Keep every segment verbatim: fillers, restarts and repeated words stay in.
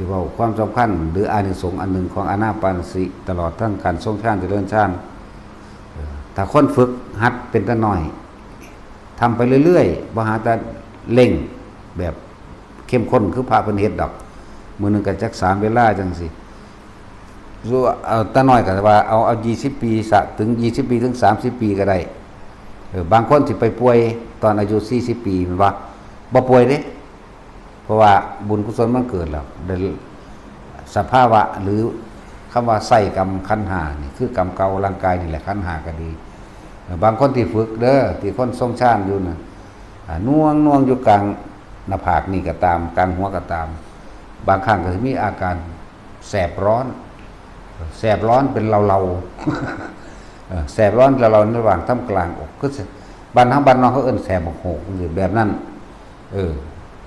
ที่เว้าความสำคัญหรืออานิสงส์อันหนึ่งของอานาปานสติ ตลอดทั้งการทรงฌานเจริญฌาน เอ่อ ถ้าคนฝึกหัดเป็นแต่น้อย ทำไปเรื่อยๆ บ่หาแต่เร่งแบบเข้มข้นคือพระเพิ่นเฮ็ดดอก มื้อหนึ่งก็จักสามเวลาจังซี่ เอาแต่น้อยก็ว่าเอา เอายี่สิบปีซะ ถึงยี่สิบปี ถึงสามสิบปีก็ได้ เออ บางคนสิไปป่วยตอนอายุสี่สิบปี แม่นบ่ บ่ป่วยเด้ เพราะว่าบุญกุศลมันเกิดแล้ว ได้สภาวะ หรือคำว่าไส้กรรมขันธ์ห้านี่ คือกรรมเก่าร่างกายนี่แหละ ขันธ์ห้าก็ดี เออ บางคนที่ฝึกเด้อ ที่คนทรงฌานอยู่น่ะ อ่า หน่วงๆ อยู่กลางหน้าผากนี่ก็ตาม กลางหัวก็ตาม บางครั้งก็สิมีอาการแสบร้อน แสบร้อนเป็นเลาๆ เออ แสบร้อนเลาๆ ระหว่างท่ามกลางอก คือ บ้านเฮาบ้านนอกเขาเอิ้นแสบบักโหก แบบนั้น เออ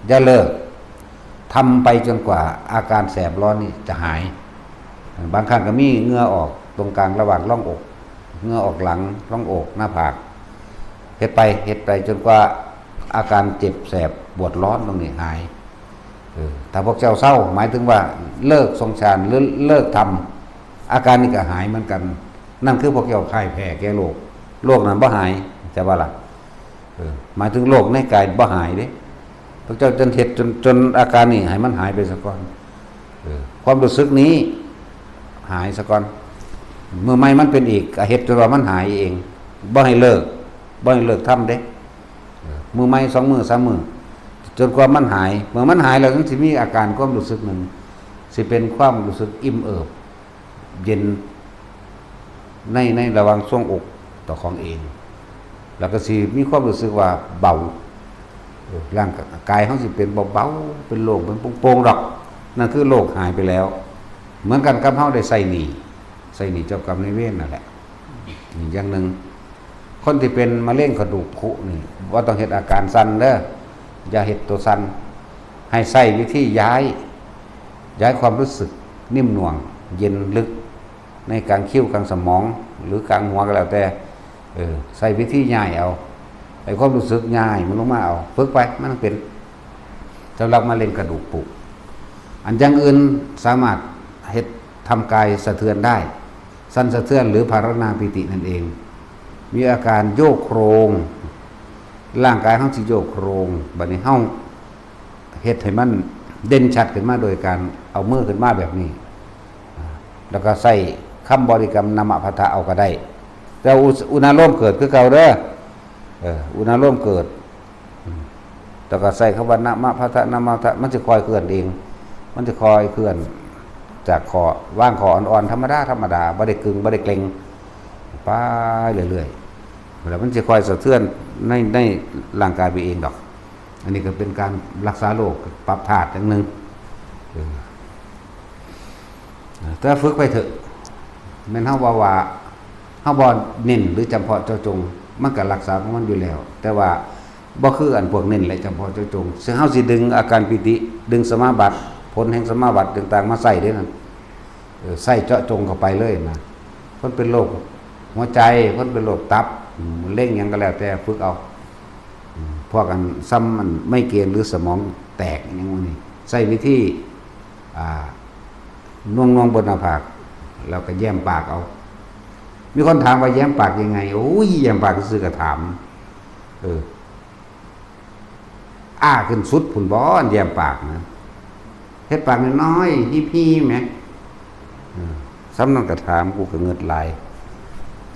อย่าเลิก ทำไปจนกว่าอาการแสบร้อนนี่จะหาย บางครั้งก็มีเหงื่อออกตรงกลางระหว่างร่องอก เหงื่อออกหลัง ร่องอก หน้าผาก เฮ็ดไป เฮ็ดไปจนกว่าอาการเจ็บแสบปวดร้อนตรงนี้หาย เออ ถ้าพวกเจ้าเซา หมายถึงว่าเลิกทรงฌาน หรือเลิกทำ อาการนี้ก็หายเหมือนกัน นั่นคือพวกเจ้าพ่ายแพ้แก่โรค โรคนั้นบ่หาย จะว่าล่ะ เออ หมายถึงโรคในกายบ่หายเด้ พวกเจ้าจนเฮ็ดจน จนอาการนี้ให้มันหายไปซะก่อน เออ ความรู้สึกนี้หายซะก่อน มื้อใหม่มันเป็นอีก ก็เฮ็ดจนว่ามันหายเอง บ่ให้เลิก บ่ให้เลิกทำเด้ เออ มื้อใหม่ สองมื้อ สามมื้อ จนกว่ามันหาย เมื่อมันหายแล้วมันสิมีอาการความรู้สึกหนึ่ง สิเป็นความรู้สึกอิ่มเอิบ เย็น ใน ในระหว่างทรวงอกต่อของเอง แล้วก็สิมีความรู้สึกว่าเบา เออ ร่างกายเฮาสิเป็นเบาๆ เป็นโล่ง เป็นโปร่งๆ ดอก นั่นคือโรคหายไปแล้ว เหมือนกันกับเฮาได้ใช้หนี้ ใช้หนี้เจ้ากรรมนายเวรนั่นแหละ อีกอย่างหนึ่ง คนที่เป็นมะเร็งกระดูกผุนี่ บ่ต้องเฮ็ดอาการสั่นเด้อ อย่าเฮ็ดตัวสั่น ให้ใช้วิธีย้าย ย้ายความรู้สึกนิ่มนวล เย็นลึก ในกลางคิ้วกลางสมอง หรือกลางหัวก็แล้วแต่ เออ ใช้วิธีย้ายเอา ไอ้ความรู้สึกย้ายมันลงมาเอา ฝึกไป มันเป็น สำหรับมะเร็งกระดูกผุ อันอย่างอื่นสามารถเฮ็ด ทำกายสะเทือนได้ สั่นสะเทือนหรือพารานาปีตินั่นเอง มีอาการโยกโครง ร่างกายเฮาสิโยกโครง บัดนี้เฮาเฮ็ดให้มันเด่นชัดขึ้นมาโดยการเอามือขึ้นมาแบบนี้ แล้วก็ใช้คำบริกรรมนะมะพะทะเอาก็ได้ แต่อุ อุณาโลมเกิดคือเก่าเด้อ เออ อุณาโลมเกิด อืม แล้วก็ใช้คำว่านะมะพะทะ นะมะพะทะ มันสิค่อยเคลื่อนเอง มันสิค่อยเคลื่อน จากข้อ วางข้ออ่อนๆ ธรรมดา ธรรมดา บ่ได้กึง บ่ได้เกร็ง ไปเรื่อยๆ แล้วมันสิค่อยสะเทือนใน ในร่างกายไปเองดอก อันนี้ก็เป็นการรักษาโรค ปรับธาตุอย่างหนึ่ง เออ แต่ฝึกไปเถอะ แม่นเฮาว่าว่า เฮาบ่เน้นหรือจำเพาะเจาะจง มันก็รักษาของมันอยู่แล้ว แต่ว่าบ่คืออันพวกเน้นและจำเพาะเจาะจง ซึ่งเฮาสิดึงอาการปีติ ดึงสมาบัติ ผลแห่งสมาบัติต่างๆ มาใช้เด้นั่น เออ ใช้เจาะจงเข้าไปเลยนะ คนเป็นโรคหัวใจ คนเป็นโรคตับ อืม มะเร็งหยังก็แล้วแต่ ฝึกเอา อืม พวกอันซ้ำมันไมเกรนหรือสมองแตกหยังหมู่นี้ ใช้วิธี อ่า น่วงๆ บนหน้าผาก แล้วก็แย้มปากเอา มีคนถามว่าแย้มปากยังไง โอ้ย แย้มปากซื่อๆ ก็ถาม เออ อ้าขึ้นสุดพุ้นบ่ อันแย้มปากนะ เฮ็ดปากน้อยๆ ฮิบๆ แหม เออ ซ้ำนั่นก็ถาม กูก็เงิดหลาย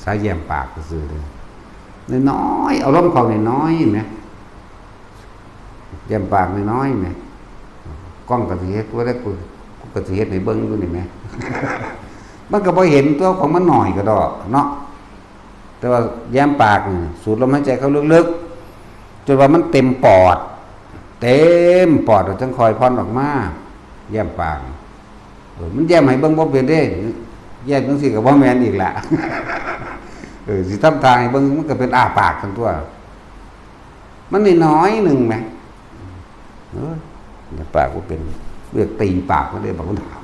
สายแย้มปากซื่อๆ เด้อ น้อยๆ เอาลมเข้าน้อยๆ แหม แย้มปากน้อยๆ แหม กล้องก็สิเฮ็ด กูได้ กู กูก็สิเฮ็ดให้เบิ่งอยู่นี่แหม มันก็บ่เห็นตัวของมันน้อยก็ดอกเนาะ แต่ว่าแย้มปากนี่ สูดลมหายใจเข้าลึกๆ จนว่ามันเต็มปอด เต็มปอด แล้วจั่งค่อยผ่อนออกมา แย้มปาก เออ มันแย้มให้เบิ่งบ่เป็นเด้ แย้มจั่งซี้ก็บ่แม่นอีกละ เออ สิทำท่าให้เบิ่ง มันก็เป็นอ้าปากซั่นตั๊ว มันน้อยๆ หนึ่งแหม เออ แย้มปากบ่เป็น เรียกตีปากมันเด้ บางคนถาม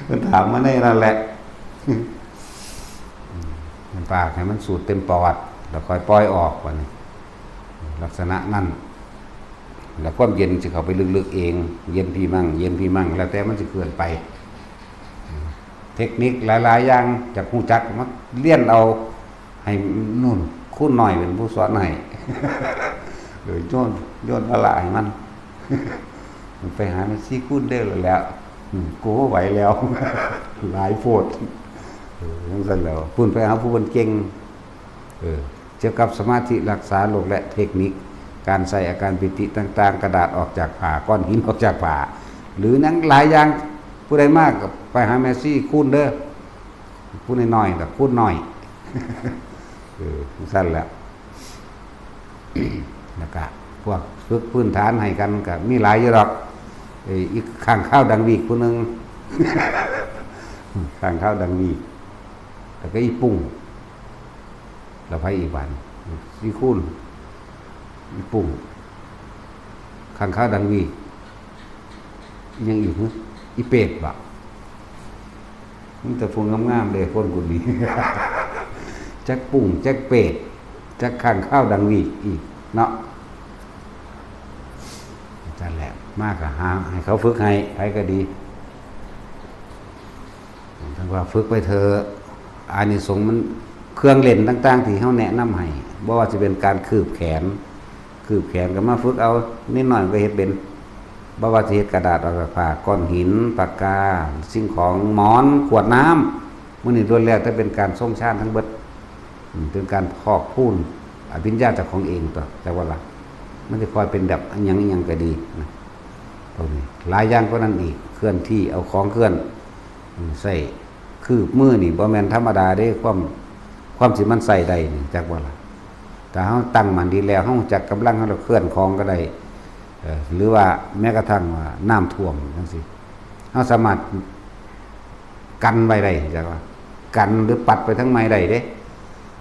มันถามมาในนั่นแหละ แย้มปากให้มันสูดเต็มปอด แล้วค่อยปล่อยออก บัดนี้ ลักษณะนั้น แล้วความเย็นสิเข้าไปลึกๆเอง เย็นพีมั่ง เย็นพีมั่ง แล้วแต่มันสิเคลื่อนไป เทคนิคหลายๆอย่างจากฮู้จักมาเรียนเอา ให้นู่น ครูน้อยเป็นผู้สอนให้ เออ โยน โยนภาระให้มัน ไปหาแม่ชีครูเด้อแล้ว อืม กูบ่ไหวแล้ว หลายโพด เออ จั่งซั้นแล้ว เพิ่นไปหาผู้เพิ่นเก่ง เออ เกี่ยวกับสมาธิรักษาโรคและเทคนิคการใส่อาการปีติต่างๆ กระดาษออกจากผ้า ก้อนหินออกจากผ้า หรือหยังหลายอย่าง ผู้ใดมากก็ไปหาแม่ชีครูเด้อ ผู้น้อยๆ กับครูน้อย เออ จั่งซั้นแหละ แล้วก็พวกฝึกพื้นฐานให้กันก็มีหลายอยู่ดอก เอ้ย อีกข้างคาวดังวีกผู้หนึ่ง ข้างคาวดังวีก แล้วก็อีปุ้ง แล้วไผอีกบาดนี่ อีคูน อีปุ้ง ข้างคาวดังวีก อีหยังอีกหึ อีเปรตบ่ มีแต่ผู้งามๆเด้ คนผู้นี้ จักปุ้ง จักเปรต จักข้างคาวดังวีกอีกเนาะ จั่งซั้นแหละ มากก็หาให้เขาฝึกให้ ไผก็ดี ท่านว่าฝึกไปเถอะ อานิสงส์มัน เครื่องเล่นต่างๆที่เฮาแนะนำให้ บ่ว่าสิเป็นการคืบแขน คืบแขนก็มาฝึกเอา นิดหน่อยก็เฮ็ดเป็น บ่ว่าสิเฮ็ดกระดาษออกจากผ้า ก้อนหิน ปากกา สิ่งของ หมอน ขวดน้ำ มื้อนี้ล้วนแล้วแต่เป็นการทรงฌานทั้งเบิด อืม เป็นการพอกพูนอภิญญาเจ้าของเองตั๊ว จักว่าล่ะ มันสิค่อยเป็นแบบอิหยังอิหยังก็ดีนะ พวกนี้ หลายอย่างกว่านั้นอีก เคลื่อนที่ เอาของเคลื่อน อืม ใส่คืบมือนี่บ่แม่นธรรมดาเด้ ความ ความสิมันใส่ได้นี่ จักว่าล่ะ ถ้าเฮาตั้งมั่นดีแล้ว เฮารู้จักกำลังเฮาแล้วเคลื่อนของก็ได้ เอ่อ หรือว่าแม้กระทั่งว่าน้ำท่วมจั่งซี้ เฮาสามารถกันไว้ได้ จักว่า กันหรือปัดไปทางใหม่ได้เด้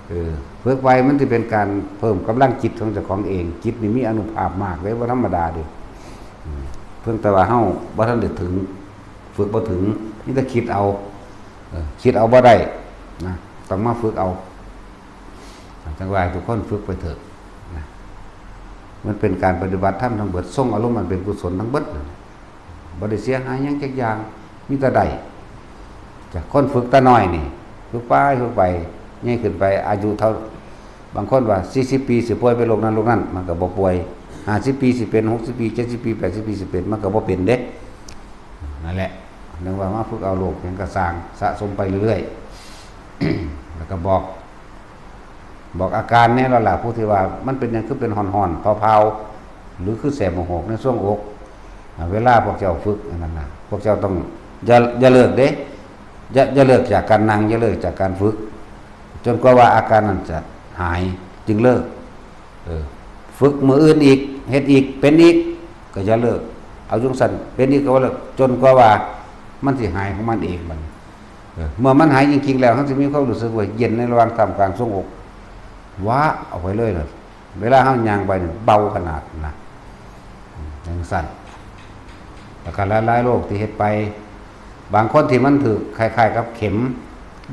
เออ ฝึกไว้มันสิเป็นการเพิ่มกำลังจิตของเจ้าของเอง จิตนี่มีอานุภาพมากเด้ บ่ธรรมดาเด้ อืม เพียงแต่ว่าเฮาบ่ทันได้ถึง ฝึกบ่ถึง มีแต่คิดเอา เออ คิดเอาบ่ได้นะ ต้องมาฝึกเอา จั่งว่าให้ทุกคนฝึกไปเถอะนะ มันเป็นการปฏิบัติธรรมทั้งเบิด ทรงอารมณ์อันเป็นกุศลทั้งเบิดนั่นแหละ บ่ได้เสียหายหยังจักอย่าง มีแต่ได้ จากคนฝึกแต่น้อยนี่ ฝึกไป ฝึกไป ใหญ่ขึ้นไป อายุเท่า บางคนว่า สี่สิบปี สิป่วยเป็นโรคนั้นโรคนั้น มันก็บ่ป่วย ห้าสิบปี สิเป็น หกสิบปี เจ็ดสิบปี แปดสิบปี สิเป็น มันก็บ่เป็นเด้ นั่นแหละ เรียกว่ามาฝึกเอาโรคหยังก็ซ่าง สะสมไปเรื่อยๆ แล้วก็บอก บอกอาการแน่แล้วล่ะ ผู้ที่ว่ามันเป็นหยังคือเป็นห่อนๆ เผาๆ หรือคือแสบหมกหกในช่วงอก อ่า เวลาพวกเจ้าฝึกอันนั้นน่ะ พวกเจ้าต้องอย่า อย่าเลิกเด้ อย่า อย่าเลิกจากการนั่ง อย่าเลิกจากการฝึก จนกว่าว่าอาการนั้นจะหายจึงเลิก เออ ฝึกมื้ออื่นอีก เฮ็ดอีก เป็นอีก ก็อย่าเลิก เอาจั่งซั้น เป็นอีกก็บ่เลิก จนกว่าว่ามันสิหายของมันเองบัดนี้ เออ เมื่อมันหายจริงๆแล้ว เฮาสิมีความรู้สึกว่าเย็นในระหว่างท่ามกลางทรวงอก ว้า ออกไปเลยล่ะ เวลาเฮาย่างไปนี่เบาขนาดนะ อืม จั่งซั้น แล้วก็หลายๆโรคที่เฮ็ดไป บางคนที่มันถืกคล้ายๆกับเข็ม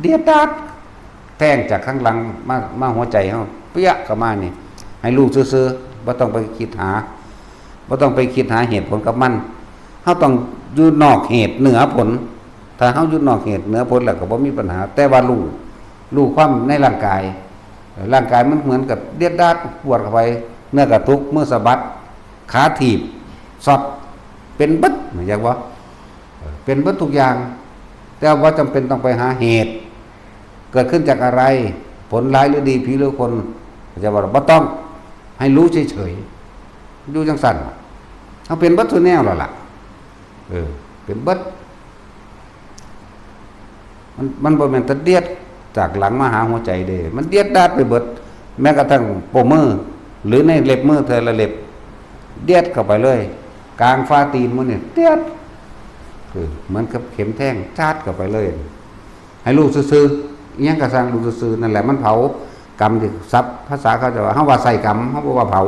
เดียดดาด แทงจากข้างหลังมา มาหัวใจเฮา เปี้ยะเข้ามานี่ ให้รู้ซื่อๆ บ่ต้องไปคิดหา บ่ต้องไปคิดหาเหตุผลกับมัน เฮาต้องอยู่นอกเหตุเหนือผล ถ้าเฮาอยู่นอกเหตุเหนือผลแล้วก็บ่มีปัญหา แต่ว่ารู้ รู้ความในร่างกาย ร่างกายมันเหมือนกับเดียดดาด ปวดเข้าไป เนื้อกระตุก มือสะบัด ขาถีบ ช็อต เป็นเบิด อยากว่า เออ เป็นเบิดทุกอย่าง แต่ว่าจำเป็นต้องไปหาเหตุ เกิดขึ้นจากอะไร ผลร้ายหรือดี ผีหรือคน จะว่าบ่ต้อง ให้รู้เฉยๆ อยู่จั่งซั้น เฮาเป็นเบิดทุกแนวแล้วล่ะ เออ เป็นเบิด มัน มันบ่แม่นแต่เดียดจากหลังมาหาหัวใจเด้ มันเดียดดาดไปเบิด แม้กระทั่งโป้มือ หรือในเล็บมือแต่ละเล็บ เดียดเข้าไปเลย กลางฝ่าตีนมันนี่ เดียด คือเหมือนกับเข็มแทง จาดเข้าไปเลย ให้รู้ซื่อๆ อิหยังก็ซ่างรู้ซื่อๆ นั่นแหละมันเผา กรรมที่ศัพท์ภาษาเขาจะว่า เฮาว่าใส่กรรม เฮาบ่ว่าเผา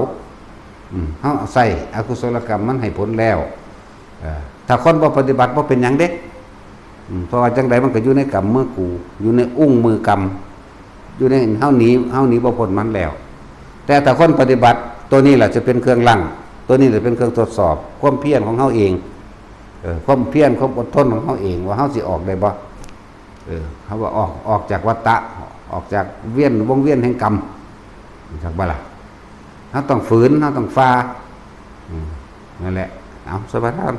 อืม เฮาใส่อกุศลกรรมมันให้ผลแล้ว เอ่อ ถ้าคนบ่ปฏิบัติบ่เป็นหยังเด้ อืม เพราะว่าจั่งใดมันก็อยู่ในกำมือกู อยู่ในอุ้งมือกำ อยู่ใน เฮาหนี เฮาหนีบ่พ้นมันแล้ว แต่ถ้าคนปฏิบัติ ตัวนี้แหละจะเป็นเครื่องล้าง ตัวนี้แหละเป็นเครื่องทดสอบความเพียรของเฮาเอง เออ ความเพียร ความอดทนของเฮาเอง ว่าเฮาสิออกได้บ่ เออ เฮาว่าออก ออกจากวัฏฏะ ออกจากเวียน วงเวียนแห่งกรรม รู้จักบ่ล่ะ เฮาต้องฝืน เฮาต้องฝ่า อืม นั่นแหละ เอา สมาทาน